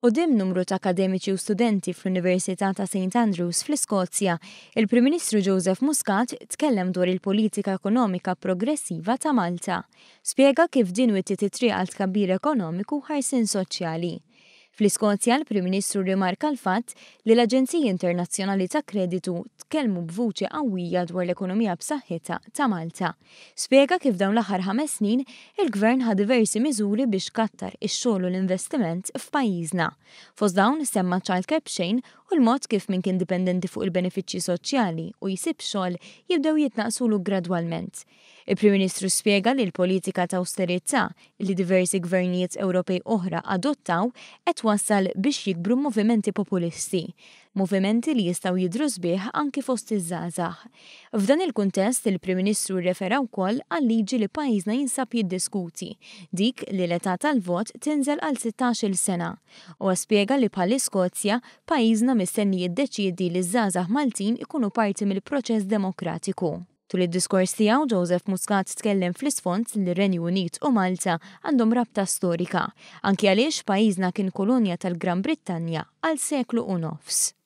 Quddiem numru ta' akkademiċi u studenti fl-Università ta' St Andrews fl-Iskozja, il-Prim Ministru Joseph Muscat tkellem dwar il-politika ekonomika progressiva ta' Malta. Spjega kif din wittiet it-triq għal tkabbir ekonomiku u ħarsien soċjali. Fl-Iskozja, l-Prim Ministru rrimarka l-fatt li l-aġenziji internazzjonali ta' kreditu tkellmu b'vuċi qawwija dwar l-ekonomija b'saħħitha ta' Malta. Spjega kif dawn l-aħħar ħames snin, il-Gvern ħa diversi miżuri biex kattar ix-xogħol u l-investiment f'pajjiżna. Fost dawn semma ċ-childcare b'xejn u l-mod kif min kien dipendenti fuq il-benefiċċji soċjali u jsib xogħol jibdew jitnaqqsulu gradwalment. Il-Prim Ministru spjega li l-politika ta' awsterità li diversi gvernijiet Ewropej oħra adottaw qed twassal biex jikbru movimenti populisti. Movimenti li jistgħu jidhru sbieħ anki fost iż-żgħażagħ. F'dan il-kuntest, il-Prim Ministru rrefera wkoll għal-liġi li pajjiżna jinsab jiddiskuti, dik li l-età tal-vot tinżel għal 16-il sena. Huwa spjega li bħall-Iskozja, pajjiżna mistenni jiddeċiedi li ż-żgħażagħ Maltin ikunu parti mill-proċess demokratiku. Tul id-diskors tiegħu, Joseph Muscat tkellem fl-isfond li r-Renju Unit u Malta għandhom rabta storika, anki għaliex pajjiżna kien kolonja tal-Gran Brittanja għal seklu u nofs.